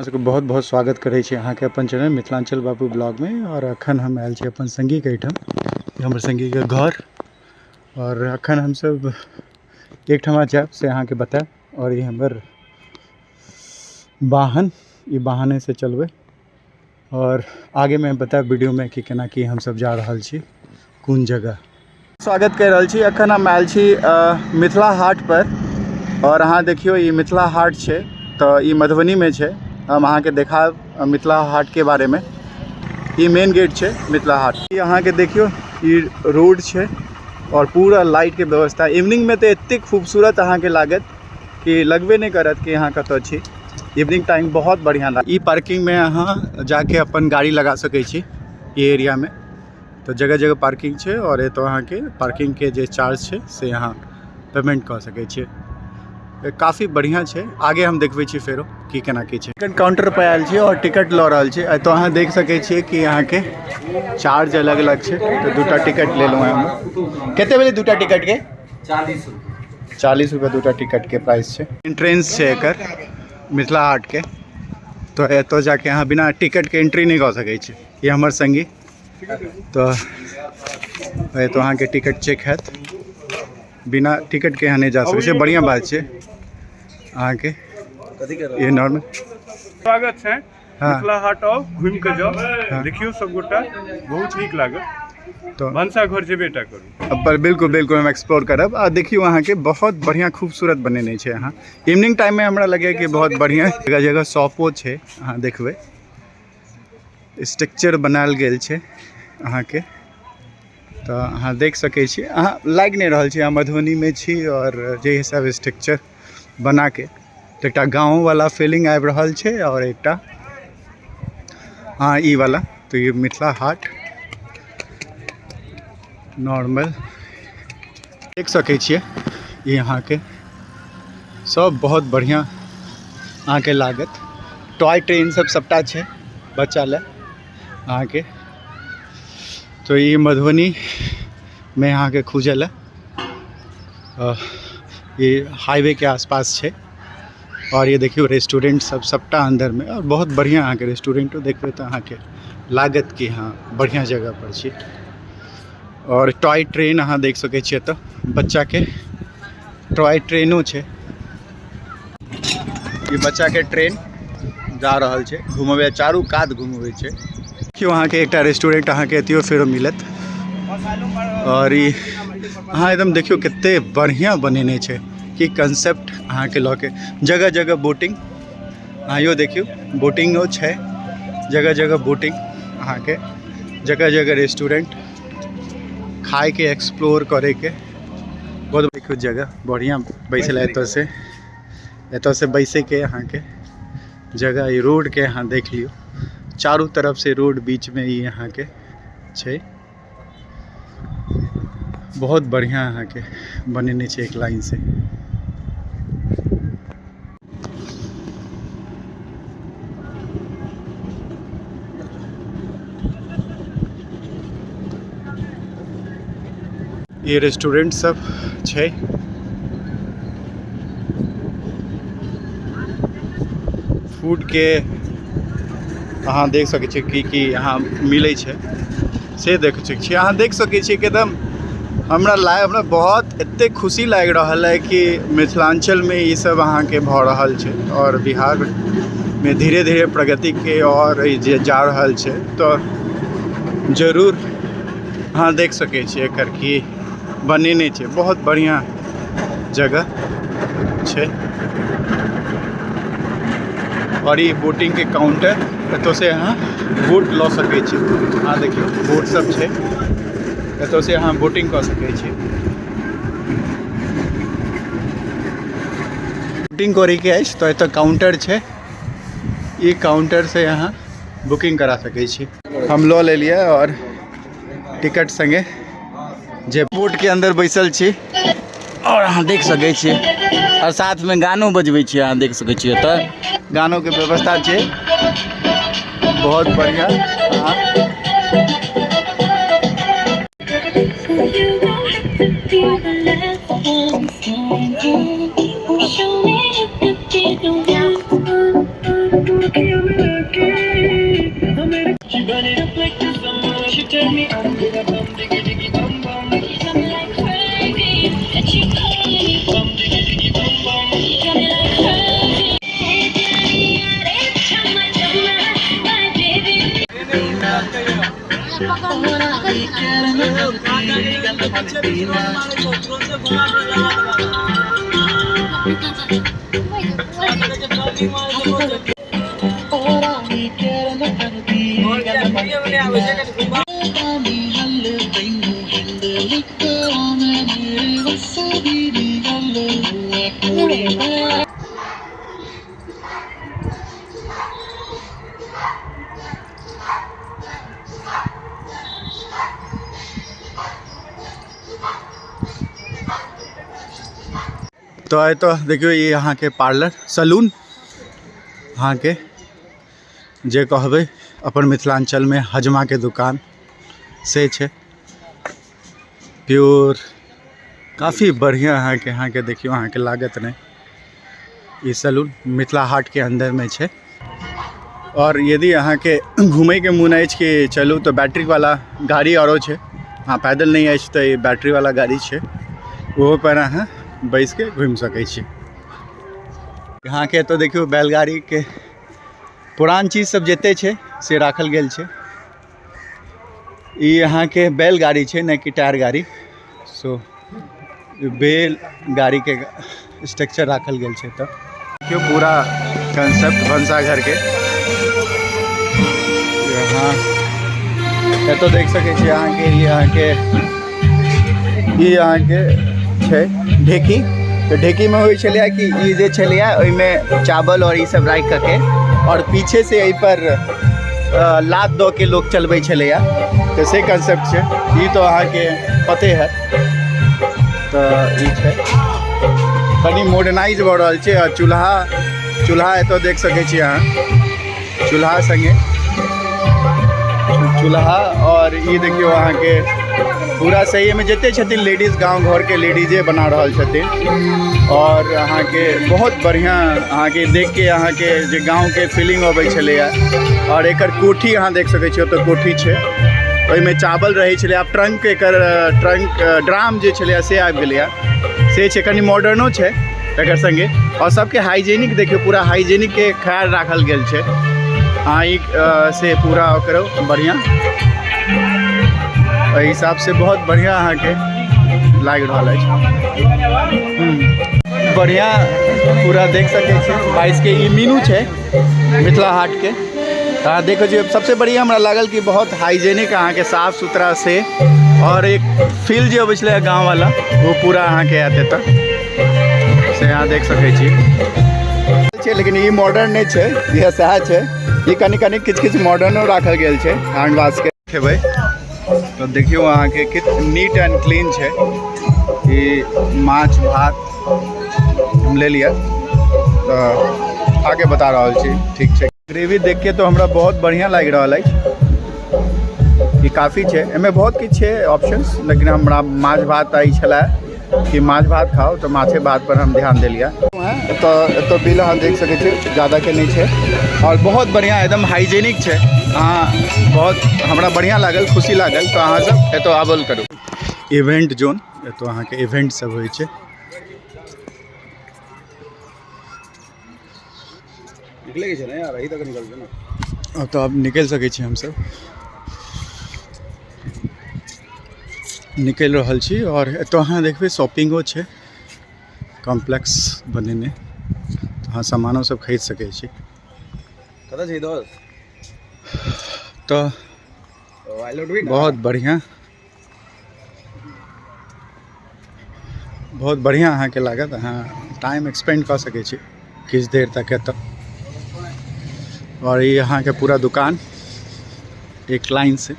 अहाँ सबके बहुत बहुत स्वागत करै छी अहाँके अपन चैनल मिथिलाञ्चल बाबू ब्लॉगमे। आओर अखन हम आयल छी अपन सङ्गीके एहिठाम, हमर सङ्गीके घर। आओर अखन हमसब एकठमा जायब से अहाँके बतायब। आओर ई हमर वाहन, ई वाहनेसँ चलबै। आओर आगेमे बतायब वीडियोमे कि केना की हमसब जा रहल छी, कोन जगह। स्वागत कर रहल छी। अखन हम आयल छी मिथिला हाट पर। और अहाँ देखियौ ई मिथिला हाट छै, तऽ ई मधुबनीमे छै। हम अहाँके देखायब मिथिला हाटके बारेमे। ई मेन गेट छै मिथिला हाट। ई अहाँके देखियौ ई रोड छै और पूरा लाइटके व्यवस्था। इवनिंगमे तऽ एतेक खूबसूरत अहाँके लागत कि लगबे नहि करत कि अहाँ कतऽ छी। इवनिंग टाइम बहुत बढ़िआँ लागत। ई पार्किंगमे अहाँ जाके अपन गाड़ी लगा सकै छी ई एरियामे। तऽ जगह जगह पार्किंग छै और एतऽ अहाँके पार्किंगके जे चार्ज छै से अहाँ पेमेंट कऽ सकै छियै। काफी बढ़िआँ छै। आगे हम देखबै छी फेरो की केना की छै। टिकट काउंटर पर आयल छी और टिकट लऽ रहल छी। एतऽ अहाँ देख सकै छियै कि अहाँके चार्ज अलग अलग छै। तऽ दूटा टिकट लेलहुँ हँ हम। कते भेलै दूटा टिकटके? 40 रुपये। 40 रुपये दूटा टिकटके प्राइस छै। एंट्रेंस छै एकर मिथिला हाटके। तऽ एतऽ जाके अहाँ बिना टिकटके एंट्री नहि कऽ सकै छी। ई हमर संगी। तऽ एतऽ अहाँके टिकट चेक हैत, बिना टिकटके अहाँ नहि जा सकै छियै। बढ़िआँ बात छै अहाँके ई नॉर्मल। स्वागत छै। मिथिला हाट आउ, घुमि कऽ जाउ। देखियौ सब गोटा, बहुत नीक लागत। तऽ भनसा घर जेबे टा करू। पर बिल्कुल बिल्कुल हम एक्सप्लोर करब। आ देखियौ अहाँके बहुत बढ़िआँ खूबसूरत बनेने छै अहाँ। इवनिंग टाइममे हमरा लगैए कि बहुत बढ़िआँ जगह जगह शॉपो छै। अहाँ देखबै स्ट्रक्चर बनायल गेल छै अहाँके, तऽ अहाँ देख सकै छी। अहाँ लागि नहि रहल छी अहाँ मधुबनीमे छी। आओर जे हिसाब स्ट्रक्चर बनाके तऽ एकटा गाँववला फीलिंग आबि रहल छै। आओर एकटा हँ ई वाला तऽ ई मिथिला हाट नॉर्मल देख सकै छियै। ई अहाँके सब बहुत बढ़िआँ अहाँके लागत। टॉय ट्रेन सब सबटा छै बच्चा लए अहाँके। तो ई मधुबनीमे अहाँके खुजल है। ई हाईवे के आसपास छै। और ये देखियौ रेस्टोरेंट सब सबटा अंदर में। और बहुत बढ़िया अहाँके रेस्टोरेंटो देखबै तऽ अहाँके लागत कि हाँ बढ़िया जगह पर छी। और टॉय ट्रेन अहाँ देख सकै छियै एतऽ, बच्चाके टॉय ट्रेनो छै। ई बच्चाके ट्रेन जा रहल छै घुमबै, चारू कात घुमबै छै। देखियौ अहाँके एकटा रेस्टोरेंट अहाँके एतियो फेरो मिलत। और ई अहाँ एकदम देखियौ कते बढ़िया बनेने छै कि कंसेप्ट अहाँके लऽ के। जगह जगह बोटिंग, अहाँ इहो देखियौ बोटिंगो छै, जगह जगह बोटिंग अहाँके, जगह जगह रेस्टोरेंट, खायके एक्सप्लोर करैके बहुत देखियौ जगह बढ़िया बैसै लए। एतऽ से बैसैके अहाँके जगह। ई रोडके अहाँ देख लियौ, चारू तरफ से रोड, बीचमे ई अहाँके छै। बहुत बढ़िया अहाँके बनेने छै एक लाइन से। ये रेस्टोरेंट सब छै। फूड के अहाँ देख सकै छी की की यहाँ मिलै छै से देख सकै छी। अहाँ देख सकै छी कि एकदम हमरा बहुत एतेक खुशी लागि रहल है कि मिथिलाञ्चलमे ई सब अहाँके भऽ रहल छै। आओर बिहारमे धीरे धीरे प्रगतिके आओर जे जा रहल छै, तऽ जरूर अहाँ देख सकै छी एकर की बनेने छै। बहुत बढ़िआँ जगह छै। और ई बोटिंग के काउंटर, एतऽ से अहाँ बोट लऽ सकै छी। अहाँ देखियौ बोट सब छै, एतऽ से अहाँ बोटिंग कऽ सकै छी। बोटिंग करैके अछि तऽ एतऽ काउंटर छै, ई काउंटर से अहाँ बुकिंग करा सकै छी। हम लऽ लेलियै और टिकट संगे जे बोट के अंदर बैसल छी और अहाँ देख सकै छी। और साथ में गानो बजबै छी, अहाँ देख सकै छी एतऽ गानो के व्यवस्था छै बहुत बढ़िया। अहाँ तऽ एतऽ देखियौ ई अहाँके पार्लर सलून अहाँके जे कहबै अपन मिथिलाञ्चलमे हजमाके दुकान से छै। प्योर काफी बढ़िआँ अहाँके अहाँके देखियौ अहाँके लागत नहि। ई सलून मिथिला हाटके अन्दरमे छै। आओर यदि अहाँके घुमैके मोन अछि कि चलू तऽ बैटरीवला गाड़ी आरो छै, अहाँ पैदल नहि अछि तऽ ई बैटरीवला गाड़ी छै, ओहो पर अहाँ बैसिके घुमि सकै छी। अहाँके एतऽ देखियौ बैलगाड़ीके पुरान चीज सब जते छै से राखल गेल छै। ई अहाँके बैलगाड़ी छै, नहि कि टायर गाड़ी। सो बैल गाड़ीके स्ट्रक्चर राखल गेल छै। तऽ देखियौ पूरा कंसेप्ट भनसाघरके यहाँ एतऽ देख सकै छी अहाँके। ई अहाँके छै ढेकी। तऽ ढेकीमे होइ छलैए कि ई जे छलैए ओहिमे चावल आओर ई सब राखि कऽ आओर पीछे से एहिपर लात दऽ के लोक चलबै छलैए, तऽ से कंसेप्ट छै। ई तऽ अहाँके पते हैत। तऽ ई छै कनि मॉडर्नाइज भऽ रहल छै। आ चूल्हा चूल्हा एतऽ देख सकै छी अहाँ, चूल्हा सङ्गे चूल्हा। आओर ई देखियौ अहाँके पूरा सहीमे जते छथिन लेडीज, गाँव घरके लेडीजे बना रहल छथिन। आओर अहाँके बहुत बढ़िआँ अहाँके देखके अहाँके जे गाँवके फीलिंग अबै छलैए। आओर एकर कोठी अहाँ देख सकै छी, ओतऽ कोठी छै, ओहिमे चावल रहै छलै। आब ट्रंक एकर ट्रंक ड्राम जे छलैए से आबि गेलैए, से छै कनि मॉडर्नो छै एकर सङ्गे। आओर सबके हाइजेनिक देखियौ, पूरा हाइजेनिकके ख्याल राखल गेल छै। अहाँ ई से पूरा करू बढ़िआँ, एहि हिसाबसँ बहुत बढ़िआँ अहाँके लागि रहल अछि। बढ़िआँ पूरा देख सकै छी। 22 के ई मीनू छै मिथिला हाटके। तऽ अहाँ देखै छियै, सबसँ बढ़िआँ हमरा लागल कि बहुत हाइजेनिक अहाँके साफ सुथरा से आओर एक फील जे अबै छलै गाँववला ओ पूरा अहाँके आयत एतऽ से अहाँ देख सकै छी छै। लेकिन ई मॉडर्न नहि छै, इएह सएह छै। ई कनि कनि किछु किछु मॉडर्नो राखल गेल छै। हैंड वाशके खेबै तऽ देखियौ अहाँके कत नीट एंड क्लीन छै। ई माछ भात हम ले लिअ, तऽ आगे बता रहल छी। ठीक छै, ग्रेवी देख के तो हमरा बहुत बढ़िआँ लागि रहल अछि। ई काफी छै, एहिमे बहुत किछु छै ऑप्शंस, लेकिन हमरा माछ भात आई छलै कि माछ भात खाउ, तऽ माछे भात पर हम ध्यान देलियै। तऽ एतऽ बिल अहाँ देख सकै छी, ज्यादाके नहि छै आओर बहुत बढ़िआँ एकदम हाइजेनिक छै। अहाँ बहुत हमरा बढ़िआँ लागल, खुशी लागल। तऽ अहाँ सब एतऽ आबल करू। इवेंट जोन, एतऽ अहाँके इवेंट सब होइ छै। निकले छै ने यार, अही तक निकलतै ने। अब तऽ आब निकलि सकै छी, हमसब निकलि रहल छी। आओर एतऽ अहाँ देखबै शॉपिंगो छै कॉम्प्लेक्स बनेने, तऽ अहाँ सामानो सब खरीद सकै छी। कतऽ छै दोस्त? तऽ बहुत बढ़िआँ, बहुत बढ़िआँ अहाँके लागत। अहाँ टाइम स्पेंड कऽ सकै छी किछु देर तक एतऽ। आओर ई अहाँके पूरा दुकान एक लाइन से